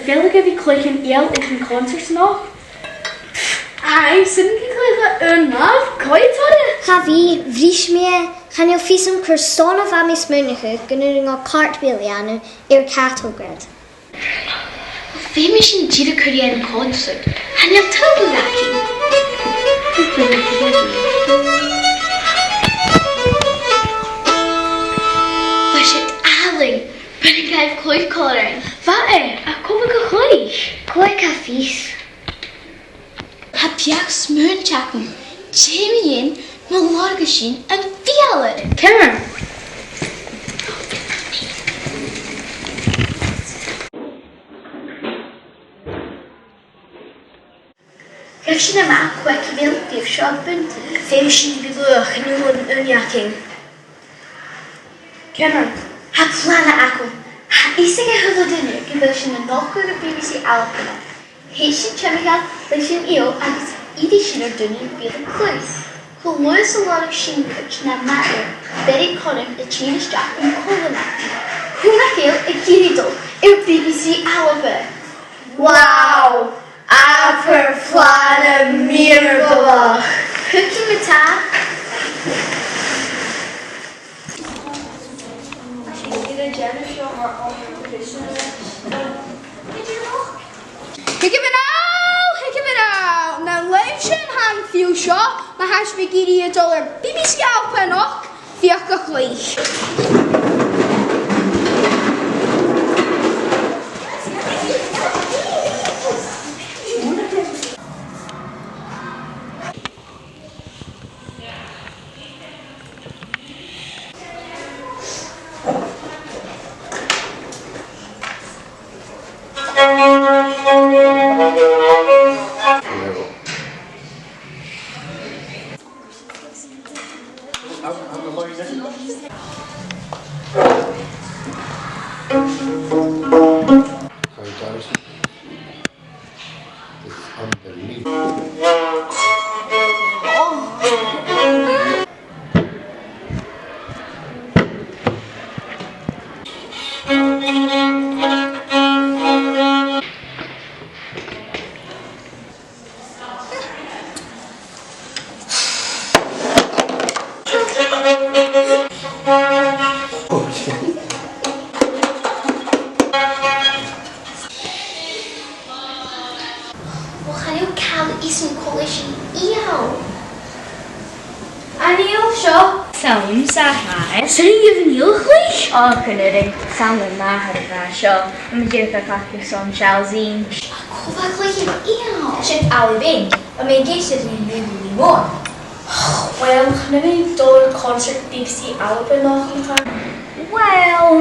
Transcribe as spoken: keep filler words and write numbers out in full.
Bheil thu a' cluich an fhidheall aig a' chonsairt a-nochd? Aidh, 's ann a' cluich an-diugh, cò tha e? Cha bhi, bhris mi e, chan eil fhios agam carson a bha mi a' smaoineachadh gun urrainn dhomh càirdeas a dhèanamh air Cattle Grid. Feumaidh sinn dìreach a chur air a' chonsairt. Chan eil tuilleadh againn. Bha siud àlainn. Bha an craobh clòimh còmhla rinn. Bha e, ach cò bha ga chluich? Cò aig a tha fios? Tha beachd-smaointe agam. Dè mu dheidhinn ma lorgas sinn am fidheall? Ciamar? Gheibh sinn a-mach cò aig a bheil am fidheall seo a' buntainn. Feumaidh sinn a bhith luath, chan eil an uinneag againn. Ciamar? Tha plana agam. Tha fhios aig a h-uile duine gu bheil sinn a' nochdadh air B B C Alba. Thèid sinn timcheall leis an fhidheall agus iarraidh sinn air daoine a bhith a' cluich. Cho luath 's a lorg sinn cuid na math air, bheir e cothrom a' tighinn a-steach dhan chòmhlan. Cò nach eil ag iarraidh dol air B B C Alba? Wow! Abair phlana mìorbhaileach! Cookie mata! Thig a-mach! Thig a-mach! Nan leum sinn an fhidheall seo, ma tha sibh ag iarraidh a dhol air B B C Alba a-nochd, feuch a chluich. It's unbelievable. Uill, chan eil càil a dh'fhios agam cò leis an fhidheall. An fhidheall seo? Saoilidh mi, tha. Saoilidh mi, an fhidheall a chluich? Ò, chan urrainn, 's ann le m' athair a bha seo, am dìreach a' cleachdadh son sealltainn. Cò bha a' cluich an fhidheall? Siud Ailig Bheinn, am measg gheibh sibh an fhidheall mòr. Uill, chan urrainn dhomh dol air concert B B C Alba a-nochd, ma-thà. Uill,